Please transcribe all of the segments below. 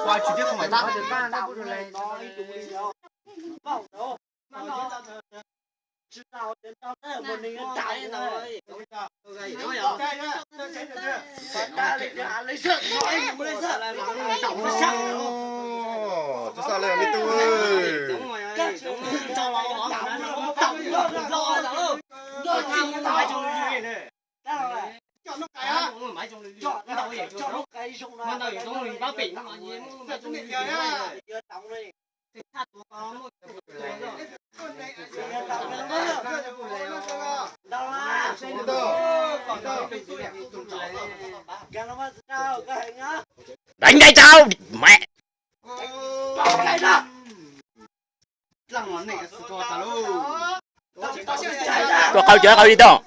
Ua tsis thiab không phải tắt. Tus xav li me tub. Đánh cái cháu mẹ. Tua qhau cov qhau li tau.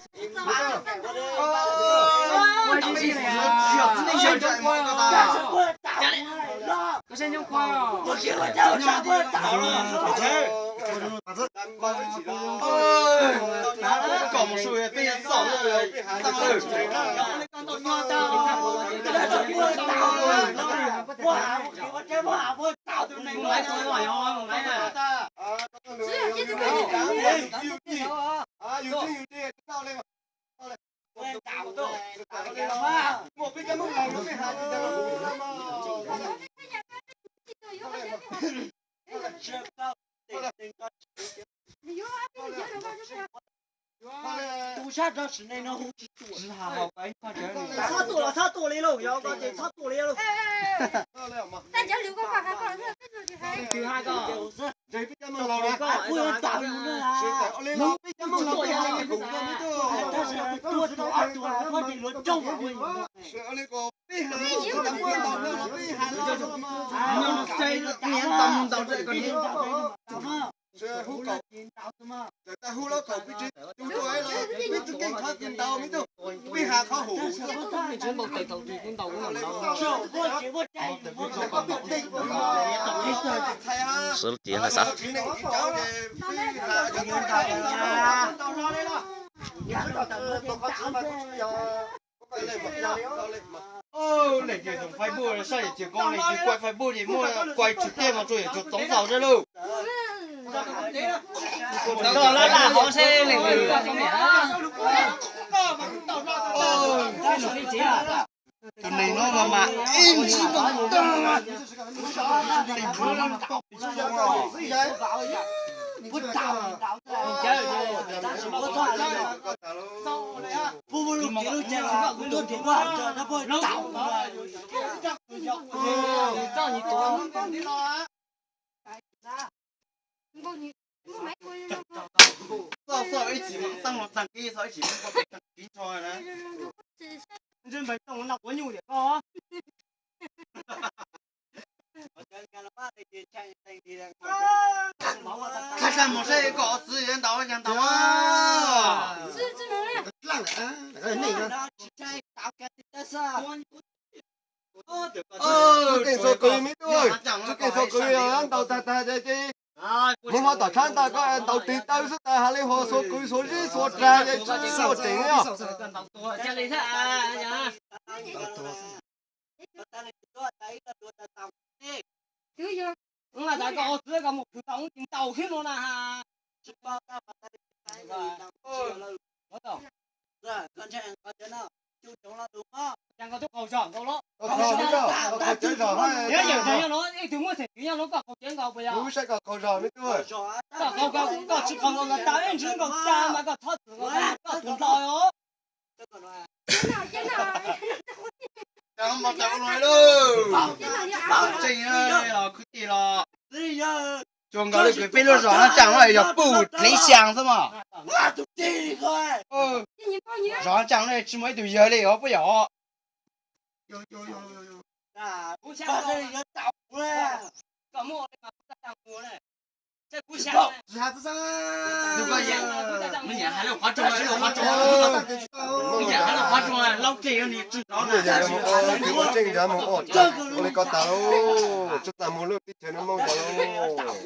Xwb tias na xav. Leej twg dùng Facebook saib ces koj leej twg quay Facebook ces muaj quay trực tiếp mas tsuas yog tsuas txoov txaus xwb lauj. Tus neeg no mas mas ib ntsis nkaus tag. Txoj xoj ib tsis xoj ib tsis mus kiv nrho na. Ntsej npawg tooj no quav nyuj tiag koj. Thaj sab mus saib koj txiv yuav ntaus yog ntaus. Keej xuas kwv me tub, keej xuas kwv ntaus tag tag ces mus ho tom tshab ntawd koj ntaus tig taw xwb tas, hais li ho xuas kwv xuas zeb xuas rag ces tsis ua tseem li os. Kuv saib koj qaug zog me tub. Tseem los kwv tij los tsuas nkaus li kuv peb lub zos no tseem los yog puj dlev xyaa xwb mas. Zos no tseem los tsis muaj ib tug yawg li os puas yog? Ua tseej nrad mus ua li ko tas lauj, tsuj tag mus lub teb chaws no Hmoob nrad lauj.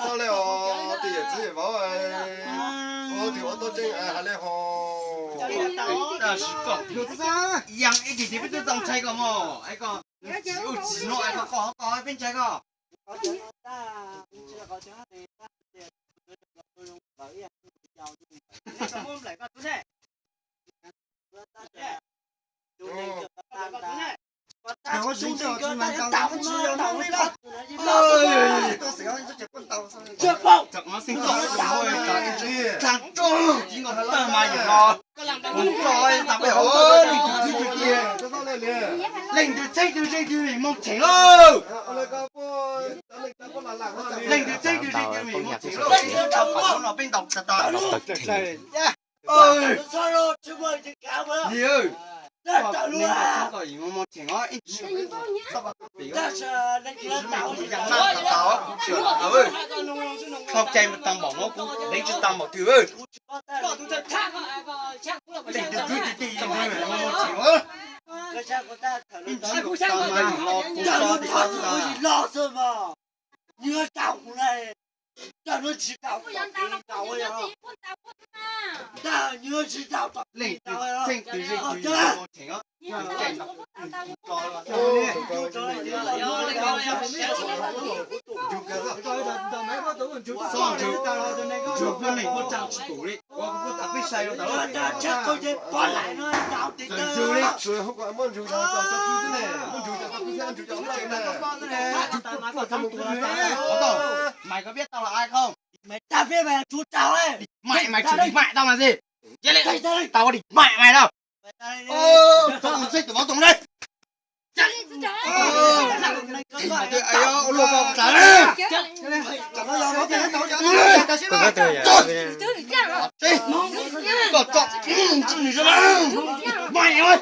Txhob li os, tus yawm txiv yawm vauv, ua twg ua tau tseej hais li ho. Tab sis koj yog ib tug tib peb tug tau ntshai koj mog, es koj tsis ua tsis no es koj koj koj peb ntshai koj. Leej twg txheeb twg ze twg mus cheem lauj. Leej twg txheeb twg ze twg mus cheem lauj, peb ntaus tas tas. Mus cheem os. Tau cai tau npaum no kuv deev tsis tau npaum twg. Leej twg twg twg twg mus cheem os. Ib ntsis tau mas yus los kuv so tsis tau. Leej twg txheeb twg ze twg mus cheem os. Txhob ntsuag, ntsuag peb neeg kuj tsaa tsis tus li, ua kuv kuj tas peb sai rau tas. Txawm ntsuag li, muab ntsuag tas tau tau xwb ne, muab ntsuag tas tau xwb, ntsuag cov ntsuag na. Ov tau, mais koj piab tau los ai khau? Mais tag peb mas tsum tau, mais mais tsum li mais tau mas xij. Cia li tau li mais mais tau. Tau tus seb tus vauv tus nab. Luag koj tsav li. Koj tso mus tsis nws zoo mais.